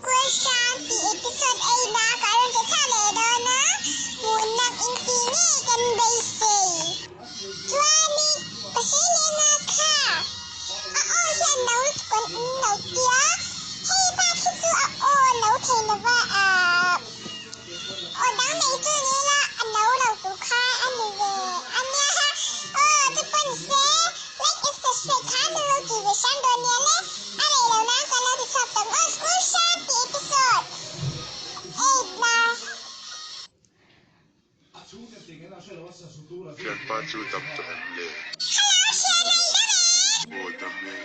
School hrang tih episode eina ka rawn che chhuah leh dawn a, hmuhnawm inti ngei kan beisei. Chuanin ka sawi leh nga kha, a aw hian no kan in lo tia, hei bak hi chu a aw lo thei lova ahh aw dang nei chu ni ila a no lo tur kha a ni ve a nia aw chu pawn se like and subscribe kha an lo ti ve hram dawn nia le a rei lo nan kan lo ti chhuak tawh ang aw school hrang tih episode 8 na. Thianpa chu dam tawh em le? Aw dam e.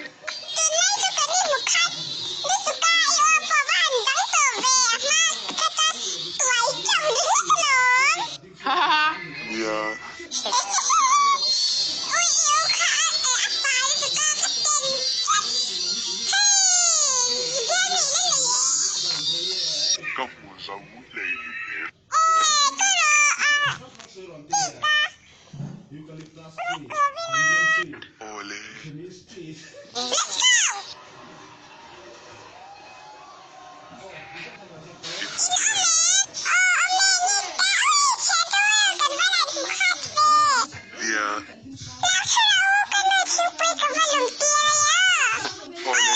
Nia. Ka hmu zo hleinem. Awle. Nia. Awle.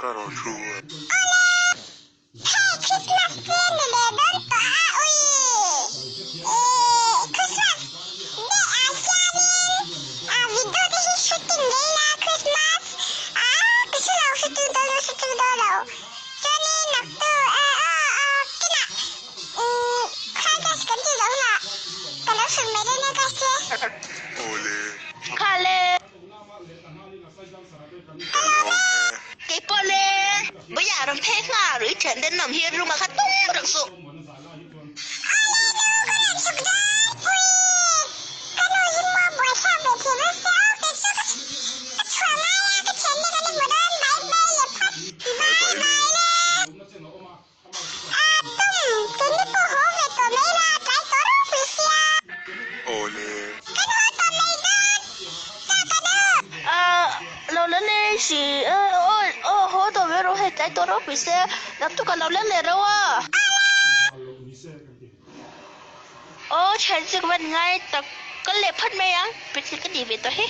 Ka rawn thu a. Awle. Ka lawm e. Kei pawh le, Bawia rawn phei nghal i thian ten nawm hi room ah kha tum reng suh. Bye bye le. Awle. Lo la nei si aw haw tawh ve rawh hei tlai tawh ropui se naktuk a lo la leh reuh a. Aw thian chu ka van ngai tak kal leh phawt mai ang petrol ka tih ve tawh hi.